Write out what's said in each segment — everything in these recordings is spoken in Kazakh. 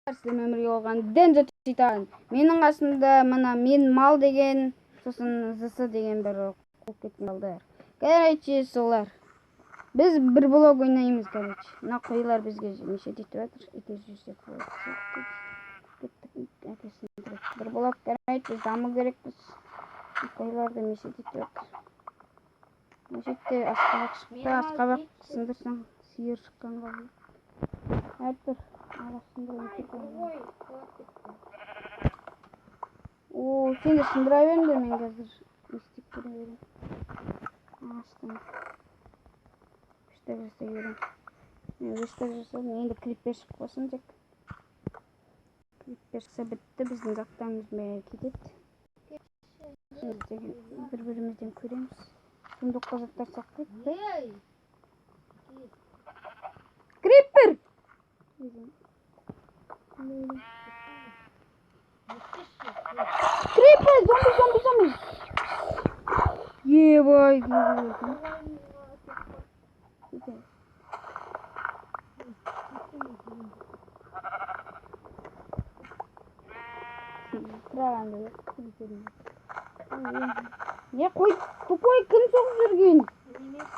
Сіздермен бірге болған Дензо Титан. Менің қасымда мына мен мал деген, сосын ЗС деген бір қуып кеткен балдар. Короче, солар. Біз бір блок ойнаймыз, короче. Мына қойлар бізге неше етіп жатыр. Ите жүрсек болады сияқты. Кеттік, әкесін тұрады. Бір блок, короче, біз даму керекпіз. Қойларды неше етіп жатыр. Мына жерде асқабақ шықты. Асқабақ сындырсаң, сиыр шыққанға. Әртүр ағаш сындырайын кетіп. Ой, құлап кетті. О, сен де сындыра беріңдер, мен қазір не істеп көре беремін. Ағаштан верстак жасай беремін. Мен верстак жасадым, енді крипер шығып қалсын тек. Крипер шықса бітті, біздің заттарымыз бәрі кетеді. Біз деген бір бірімізден көреміз. Сундукқа заттар салып қойдық та. Ей! Крипер! Өткізші. Крипер! Зомби, зомби, зомби! Ебай! Ебай. Тұра. Не қой, тупой кім соғып жүрген? Емес.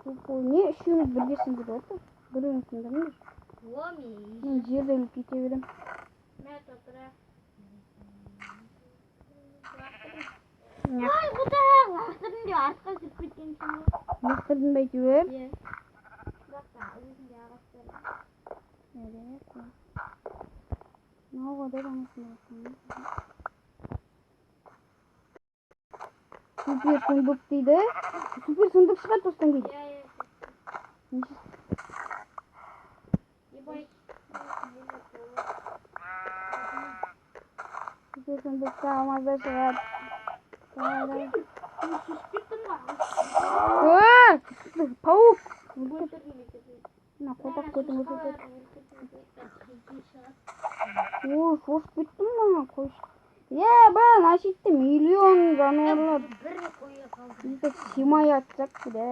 Тупой, не үшеуміз бірге сындырып жатыр? Біреуін сындырыңдар. О, мен. Мен жерді үлкейте беремін. Мә, топырақ. Не, Ой, құдай, лақтырдым деп артқа жүріп кеткенсің ғой. Лақтырдың ба әйтеуір? Иә. Бірақ та өзінде ағаштар бар. Мынау ғой да жаңа сындырып жатқан. Супер сундук дейді. Супер сундук шығады осыдан кейін. Иә, иә. Ебай. Супер сундукта алмаздар шығады. Давай, давай. Мен шошып кеттім ғой. А, паук. Өлтірдім кетеді. Мына қотақ көтін көрсетеді. Өлтірдім. Ой, шошып кеттім мына қойшы. Е, ба, мына жерде миллион жануарлар. Бір қоя қалды. Бізді сыймай атсақ, бля.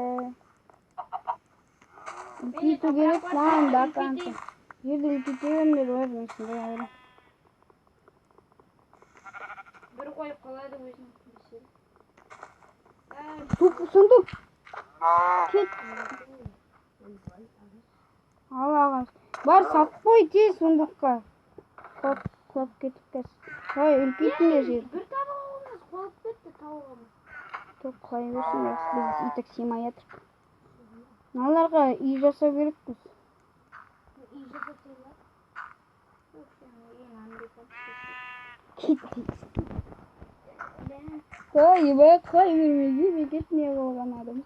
Үлкейту керек маған до конца. Жерді үлкейте беріңдер, бар, мен сындыра беремін. Бір қойып қалады өзін. Суп, сундук. Кет. Ал ағаш. Бар, салып қой тез сундукқа. Құлап, құлап кетіп қазір. Ой, үлкейтіңдер жерді. Бір табағымыз құлап кетті тауығымыз. Тоқ құлай берсін, жақсы, біз и так сыймай жатырмық. Мыналарға үй жасау керекпіз. Үй жасап тастайды. Жоқ, сен ең андай. Кет дейді. Ой, ебай, құлай бермей, бекет не қылған адам.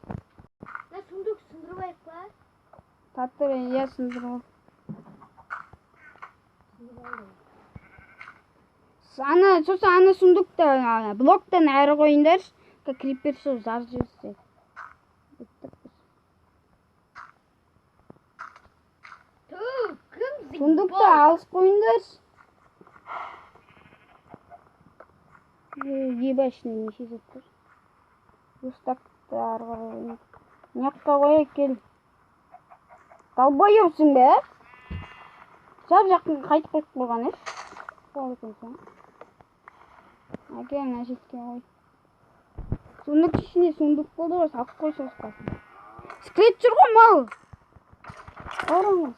Да, сундук сындырып алайық па? Татыр, иә, сындырып ал. Сындырып алдым. Ана, сосын ана сундукты, ана, блоктан әрі қойыңдаршы. Крипер шығып жарып жіберсе. Біттік біз. Ту, кім Сундукты алыс қойыңдаршы. Ебай, ішінде неше зат бар. Верстакты ары қарай қойыңдар. Мына жаққа қояйық, кел. Долбоебсың ба? Жап жақын қайтып қойып қойған еш. Қол екенсің. Әке, мына жерге қой. Сундук ішінде сундук болды ғой, салып қой сосқасын. Скелет жүр ғой, мал. Ауыраңыз.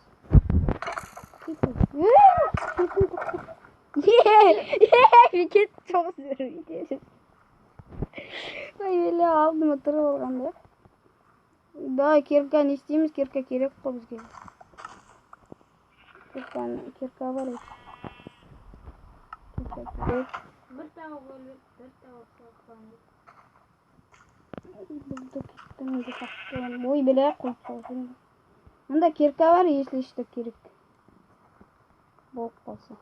Бекет соғыс жүр. Ой, бля, алдыма тұрып алған да. Да, кирка не істейміз, кирка керек қой бізге. Кирка, кирка бар еді. Кирка керек. Бір тауық өліп, бір тауық құлап қалды. Болды, кетті, мен де салып қоямын. Ой, бля, қойып салып. Мында кирка бар, если что керек. Болып қалса.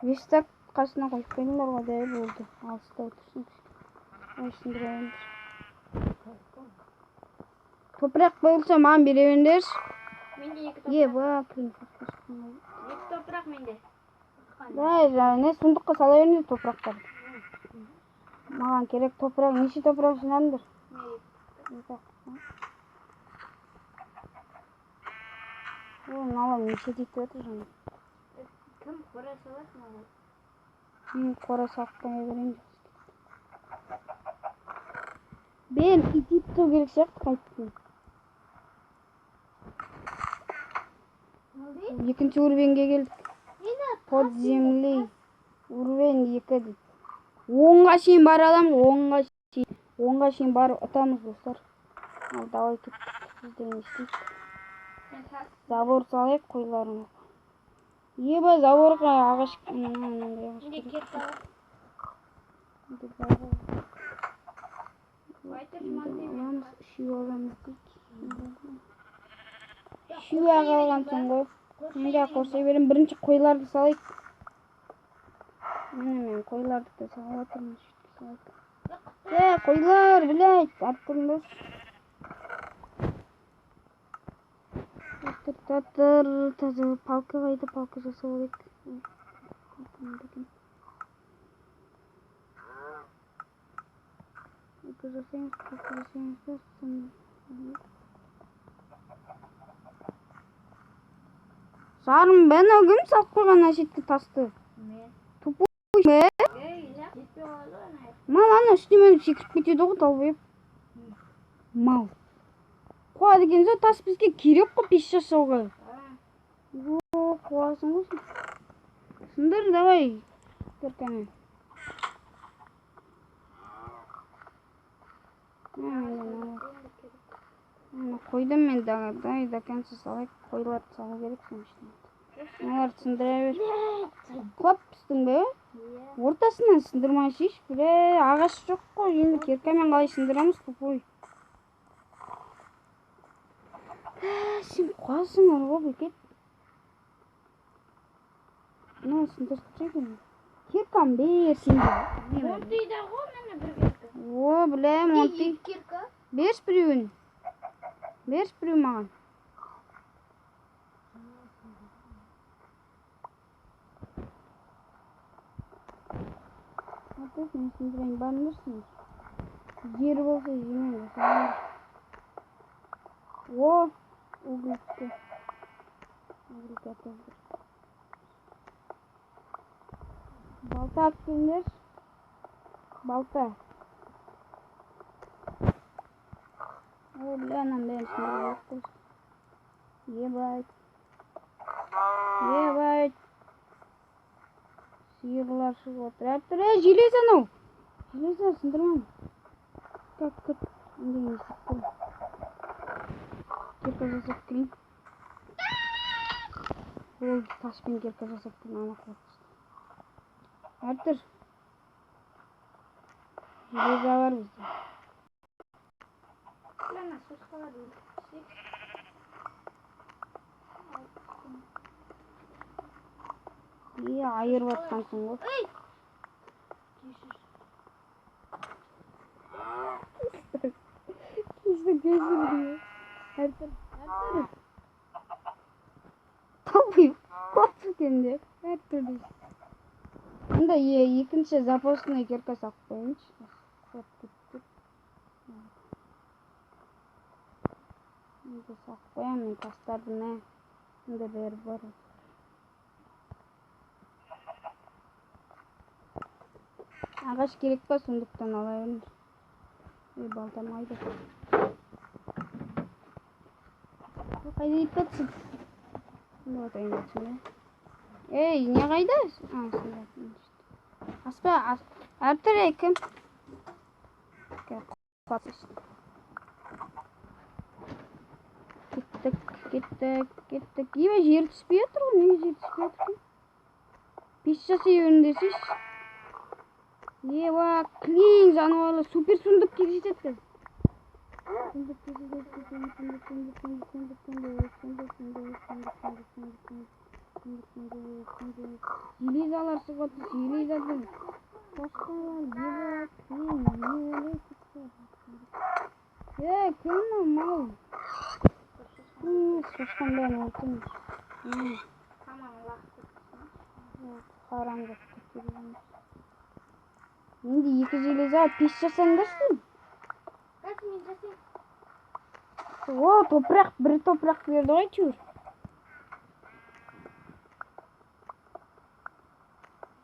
Верстак қасына қойып қойдыңдар ғой, да, болды. Алыста отырсын. Ой, сындыра беріңдер. Топырақ болса маған бере беріңдерші. Менде екі Е, топырақ. ба, кім шошқа шыққан ғой. Екі топырақ менде. Да, не сундукқа сала беріңдер топырақтарды. Маған керек топырақ. Неше топырақ жинадыңдар? Мен Екі ақ. О, мыналар неше етіп жатыр жаңа. Кім қора салады маған? Мен қора салып қоя берейін. Бен итіп тұру керек сияқты қайтадан. Екінші уровеньге келдік. Под землей. Уровень 2 дейді. 10-ға шейін бара аламыз, 10-ға шейін. 10-ға шейін барып ұтамыз, достар. Ал давай кеттік. Біз де не істейік? Забор салайық қойларымызға. Еба, заборға ағаш, мынандай ағаш Менде керек. кирка бар. Менде бар. Айтыршы. Аламыз, үшеу аламыз дейік. Үшеу ақ алғансың ғой. Мен де қоршай беремін. Бірінші қойларды салайық. Міне, мен қойларды да салып жатырмын. Сөйтіп салайық. Е, қойлар, блядь, алып тұрыңдаршы. Татыр, татыр, таза палка қайда, палка жасап алайық. Ой, палка мында екен. Палка жасаймыз, палка жасаймыз да, сосын жарым бе, анау кім салып қойған ана шеткі тасты? Мен. Тупой бе? Ей, жетпей қалады ғой ана. Мал ана үстіне мініп секіріп кетеді ғой, долбоеб. Мал. Қуады екен сол тас бізге керек қой пеш жасауға. О, қуасың ғой сен. Сындыр, давай. Киркамен. Ана қойдым мен, давай до конца салайық. Қойларды салу керек соның ішіне. Мыналарды сындыра бер. Құлап түстің бе? Иә. Ортасынан сындырмай шеш, бля, ағаш жоқ қой. Енді киркамен қалай сындырамыз, тупой. Сен қуасың ғой, бекет. Мынаны сындырып тастайық. Кирканы бер сен де. Монтыйда ғой міне бір кирка. О, бля, Монти. Екі кирка. Берші біреуін. Берші біреу маған. Аты, мен сындырайын, барыңдаршы. Жер болса жемеймін. О, уголь түсті. Уголь готов. Балта алып келіңдерші. Балта. О, бля, ананың бәрін сындырып алып қойсын. Ебать. Ебать. Сиырлар шығып отыр. Әртүр, ей, железо анау. Железо сындырмам. Как, как, енді не істеп тұрмын. Кирка жасап келейін. Болды, таспен кирка жасап келейін, ана құлап түсті. Әртүр. Железо бар бізде. Ана шошқаларды өлтіріп тастайық. Е, айырып жатқансың ғой. Ей! Кешір. Кешір, кешір дейді. Әртүр, әртүр. Толпый құлап түскен де. Әртүр дейсің. Анда екінші запасной кирка салып қояйыншы. Құлап кетті. Енді салып қоямын мен тастарды, мә. Мында бәрі бар. Ағаш керек па, сондықтан ала беріңдер. Ей, балтам қайда? Қайда кетіп жатсың? Сонда отырайын жатсың ба? Ей, не қайда? А, сонда. Аспа, Әртүр, ей, кім? Кеттік, кеттік, кеттік. Еба, жер түспей жатыр ғой, неге жер түспей жатыр екен? Пеш жасай беріңдерші. Еба, клин жануарлар, супер сундук кездеседі қазір. Сундук кездеседі, сундук, сундук, сундук, сундук, сундук, сундук, сундук, сундук, сундук, сундук, сундук, сундук, сундук, сундук. Железалар шығып жатыр, железадан. Қошқалар, еба, клин, не бәле кетті. Е, кім мынау мал? Шошқан бәрін өлтірміз. Тамам лақтырып. Харам жоқ көтереміз. Енді екі железа пеш жасаңдаршы. Қазір мен жасайын. О, топырақ, бір топырақ берді ғой әйтеуір.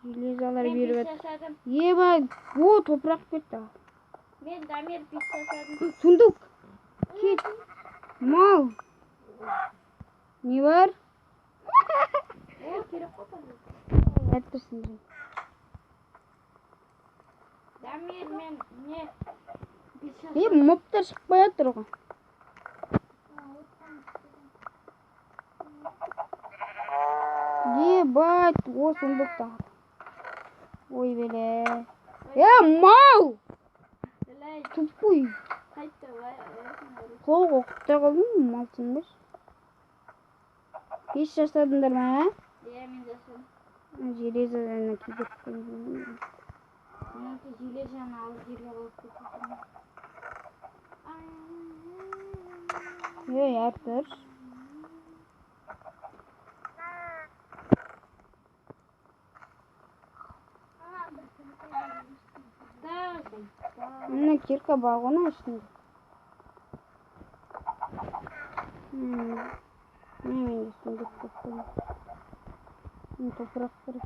Железалар Мен беріп пеш жатыр. жасадым. Еба, о, топырақ кетті. Мен, Дамир, пеш жасадым. Сундук. Кет. Мал. Не бар? О, керек қой қазір. Әттірсің. Дамир, мен не пеш Е, жасадым. мобтар шықпай жатыр ғой. Ебать, о, сундук тағы. Ой, бля. Е, мал! Білай, Тупой. қайтты. Құлауға құттай қалдым, малсың ба? Пеш жасадыңдар ма, ә? Иә, мен жасадым. Железоны кидіріп қойдым. Менікі железаны алып жерге қойып кетіп. Ей, Артур. Да, Мына кирка бар ғой мына ішінде. Міне, менде сундук көп қой. Міне, топырақ керек.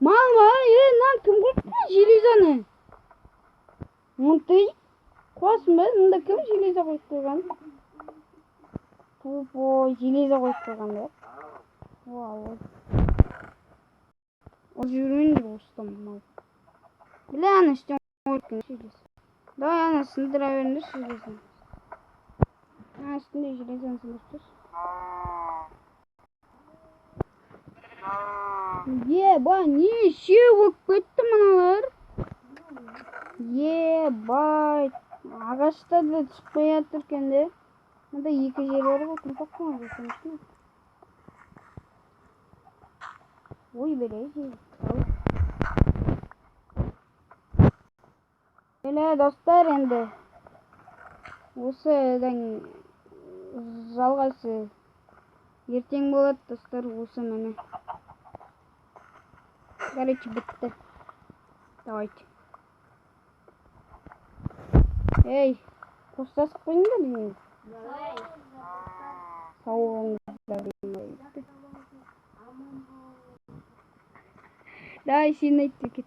Мал ма? Е, мынаны кім қойып қойған железоны? Мұнты қуасың ба? Мында кім железо қойып қойған? Тупой, железо қойып қойған да. Вау. Ол жібермеңдер осыдан, мал. Бля, ана іштен қойып қойған железо. Давай, ана сындыра беріңдерші железоны. Ана үстінде железоны сындырып тасташы. Еба, неше болып кетті мыналар? Ебать, ағашта да шықпай жатыр екен де. Мында екі жер бар ғой, кім тапқан ғой? Ой, бля, жер. Бля, достар, енді осыдан жалғасы ертең болады, достар, осы міне. Короче, бітті. Давайте. Ей, қоштасып қойыңдар деймін. Давай. Сау болыңыздар деймін. Давай, сен айт те кет.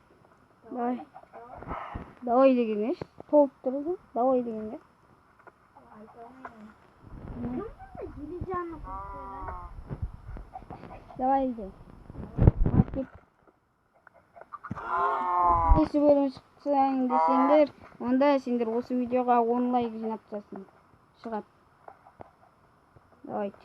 Давай. Давай деген не? Толып тұр ғой. Давай деген не? Железаны қойып қойған. Давай де. Ал, кет. Келесі бөлім шықсаң десеңдер, онда сендер осы видеоға 10 лайк жинап тастасын. Шығады. Давайте.